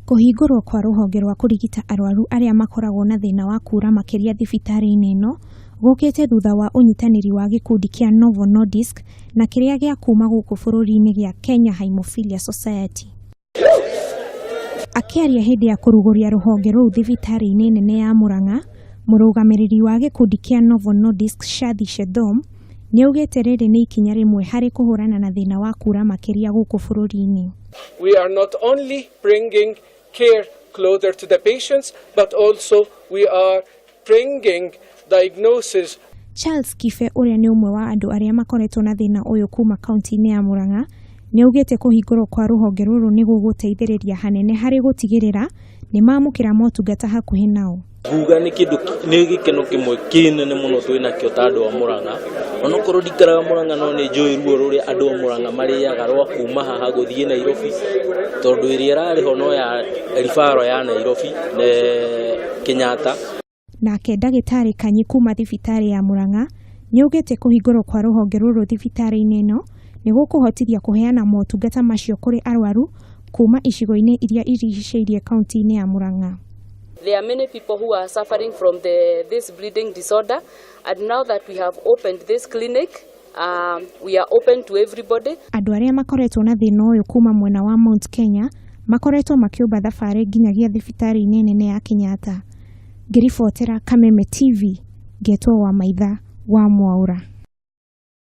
Kũhingũrwo kwa rũhonge rwa kũrigita arwaru arĩa makoragwo na thĩna wa kuura makĩria thibitarĩ-inĩ ĩno gũkĩte thutha wa ũnyitanĩri wa gĩkundi kĩa Novo Nordisk na kĩrĩa gĩa kuma gũkũ bũrũri-inĩ gĩa Kenya Haemophilia Society. Akĩaria hĩndĩ ya kũrugũria rũhonge rũu thibitarĩ-inĩ nene ya Murang'a, mũrũgamĩrĩri wa gĩkundi kĩa Novo Nordisk Shathi Shedhom nĩaugĩte rĩrĩ nĩ ikinya rĩmwe harĩ kũhũrana na thĩna wa kuura makĩria gũkũ bũrũri-inĩ. We are not only bringing care closer to the patients, but also we are bringing diagnosis. Charles Kibe ũrĩa nĩ ũmwe wa andũ arĩa makoretwo na thĩna ũyũ kuma kaunti-inĩ ya Murang'a nĩaugĩte kũhingũrwo kwa rũhonge rũrũ nĩ gũgũteithĩrĩria hanene harĩ gũtigĩrĩra nĩ mamũkĩra motungata hakuhĩ nao. Nguga nĩ kĩndũ nĩ gĩkeno kĩmwe kĩnene mũno twĩ nakĩo ta andũ a Murang'a. Onokorwo ndikaraga Murang'a no nĩ njũĩ ruo rũrĩa andũ a Murang'a marĩaga rwa kuma haha gũthiĩ Nairobi, tondũ ĩrĩa ĩrarĩ ho no ya referral ya Nairobi na Kenyatta. Nake ndagĩtarĩ Kanyi kuma thibitarĩ ya Murang'a nĩaugĩte kũhingũrwo kwa rũhonge rũrũ thibitarĩ-inĩ ĩno nĩ gũkũhotithia kũheana motungata macio kũrĩ arwaru kuma icigo-inĩ iria irigicĩirie kaunti-inĩ ya Murang'a. There are many people who are suffering from this bleeding disorder, and now that we have opened this clinic, we are open to everybody. Andũ arĩa makoretwo na thĩna ũyũ kuma mwena wa Mount Kenya makoretwo makĩũmba thabarĩ nginyagia thibitarĩ-inĩ nene ya Kenyatta. Ngĩribotera Kameme TV, ngetwo wa Maitha wa Mwaũra.